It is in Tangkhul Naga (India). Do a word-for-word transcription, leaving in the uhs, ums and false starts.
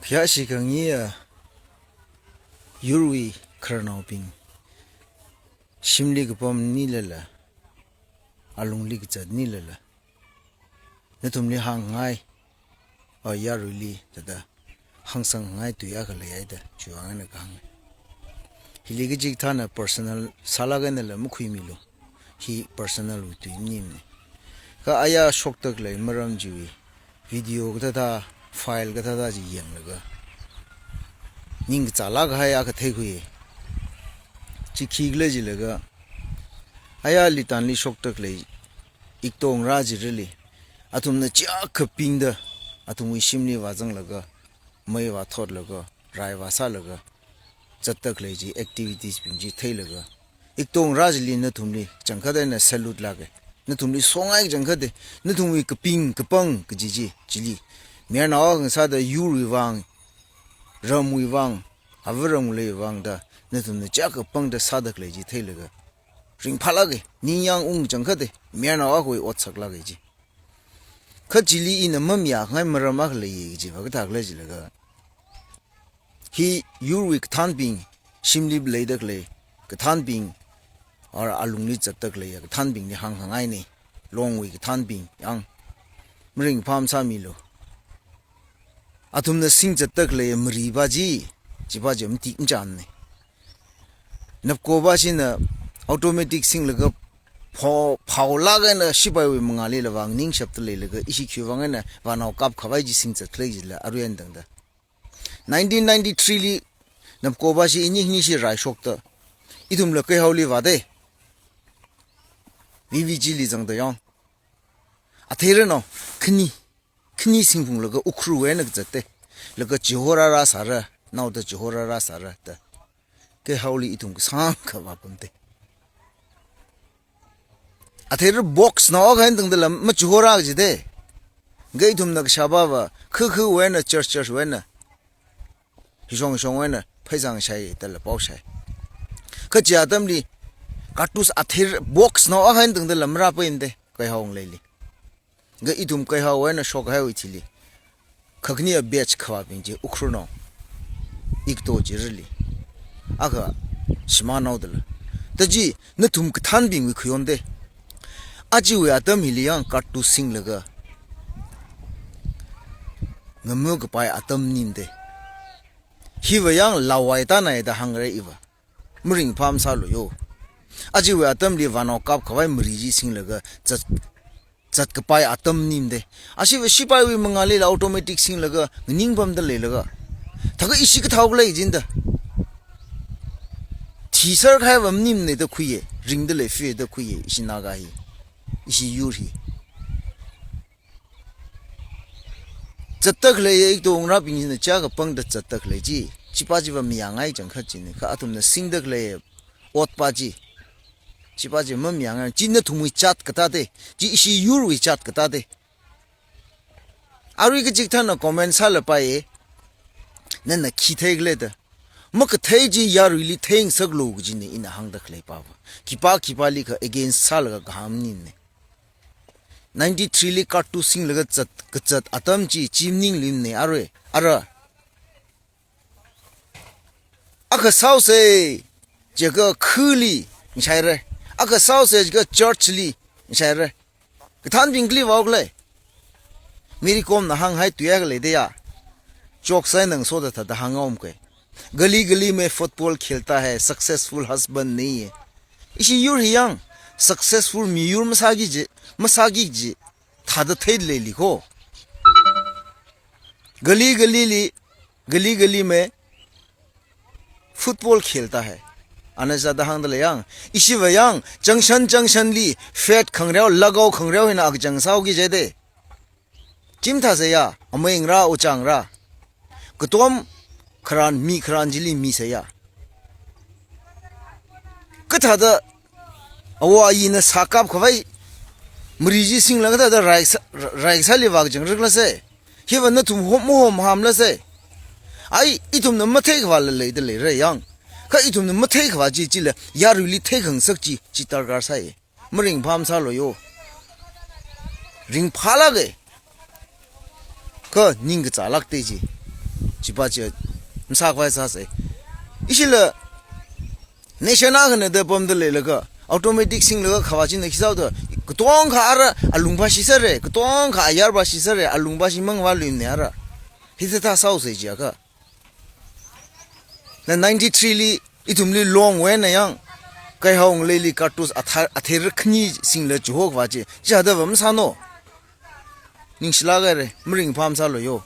Khayāshi khangayi a yurwui khararnaobing, shimli kapam nilala, alungli kazat nilala, nathumli hāngngai, o yaruili thāda hāngsangngai tui akha leihaida, chiwui vang eina kahāng. Hili kachikathāna personal sālāk einala makhuimilu. Hi personal wui tui maningmana. Kha aya shokda khalei maram chiwui video kathāda, file kathāda chi yanglaga, ning kazālāk kahai akha theikhui. Chi khikhala jilaga, aya Litanli shokda khalei Ikto ngarā chirali, athumna chiyākha pingda, athumwui shimli vāzanglaga, mei vāthotlaga, rai vāsālaga, zatda khalei chi activities bing chi theilaga, Ikto ngarā chili nathumli kachangkhat eina salute lāka. Nathumli songai kachangkhat e, nathumwui kaping kapāng kaji chi, chili mayarnao akha sāda yurwui vang, ramwui vang, ava ram leivang da, nathumna chiyākha pangda sāda khalei chi theilaga, ringphālāka, ningyāng ung kachangkhat e, mayarnao akhawui otsak lāka chi. Kha chili ina mamayākhangai maram akha leiya kajiva kathākhala jilaga, hi yurwui kathānbing, shimli leida khalei kathānbing, or alungli zatda khalei kathānbingli hāngkhangaina, Longwui kathānbing yang, maringphā masāmilu. Athumna singzatda khalei mari pa chi, chi pa chi matik machānna. Napko pashina automatic singlaga phao, phaolāk eina shipaiwui mangālila vang ningshapta leilaga, ishi khiwui vang eina vānao kapkhavai chi singzat khalei jila arui eina tangda. Nineteen ninety-three li Napko pashi ini hini shi raishokta, ithumla Keihaoli vāda, V V G li zangda yang. Athei rano, khani, khani singphunglaga Ukhrulwui eina kazata, laga chihorāra sāra, naoda chihorāra sāra da. Keihaoli ithum kasāngkha vāpamda. Athei ra box nao akha eina tangdala machihorā kajida. Kha ithumna kashapa va, khu khuwui eina, church churchwui eina, hishong hishongwui eina pheisang shai dala pao shai. Kha chi atamli, cartridge athei ra box nao akha eina tangdala marāpaimada, Keihao ngaleili. Kha ithum Keihaowui eina shokhaiwui thili, khakhaniya batch khavābing chi Ukhrulnao, Ikto chirali, akha shimānao dala. Tachi nathum kathānbingwui khayonda. Ajawui atam hili yang cartridge singlaga ngama̱ kapai atam maningmada. Hiva yang lawai tānai da hāngra iva. Maringphā masālu yo. Ajawui atamli vānao kapkhavai mari chi singlaga zat, zat kapai atam maningmada. Ashiva shipaiwui mangālila automatic singlaga nganing pamda leilaga, thākha ishi kathāo khalei jinda. Thiser kahaiva maningmana da khuiya, ringda lei fiya da khuiya, ishi Naga hi, ishi yur hi. Zatda khalei Ikto ngarābing china chiyākha pangda zatda khalei chi, chi pa chiva mayāngai changkhat china, kha athumna singda khalei ot pa chi, chi pa chi mamayāngai, chi nathumwui jat katāda, chi ishi yurwui jat katāda. Arui kachikathāna comment sālapai, nana khi theikhala da. Makathei chi yaruili theingasaklu kajina ina hāngda khalei pava. Khipā khipālikha against sālaga kahāng maningmana. Ninety-three li cartridge singlaga zat, kazat atam chi, chi maningmana arui, ara. Akha sāhaosa, jiakha khuli, ngashaira. Akha sāhaosa, jiakha church li, ngashaira. Kathānbing kali vāo khala. Mary Kom na hānghai tui akha leida ya. Chok sai nang soda thāda hānga um kai. गली गली में फुटबॉल खेलता है, successful husband नहीं है। Ishi yur hi yang, successful miyur masāki kaji, masāki kaji, thāda theida leili kho. गली गली li, गली गली में फुटबॉल खेलता है. Ana sāda hāngda lei yang, ishiva yang, junction junction li, fat khangareo, lagao khangareo hina akachang sāhaoki jida. Chi mathāsa ya, amei ngarā, ochā ngarā. Katom kharan, mi kharan chili misa ya. Kathāda, awo ayina sā kapkhavai mari chi singla kathāda rai sā, rai sāli vākachang rikla sa. Hiva nathum hom, mahom hamla sa. Ai, ithumna matheikhavāla leida leira yang. Kha ithumna matheikhavā chi chila, yaruili theikhangasak chi, chi darkar sai. Maringphā masālu yo. Ringphālāka. Kha ning kazālākta chi. chipa chi masākhavai sāsai. Ishila nation akhana da pamda leilaga automatic singlaga khavā china khi sāhaoda, katongkha ara alung pāshi sāra, katongkha ayar pāshi sāra, alung pāshi mang va luimne ara. Hithāda sāhaosai jiakha. Na ninety-three li ithumli Long wui eina yang, Kaihao ngaleili cartridge atha-, athei rakhani singla chiho khavā chi, chithāda va masāno. Ningshilāk haira, maringphā masālu yo.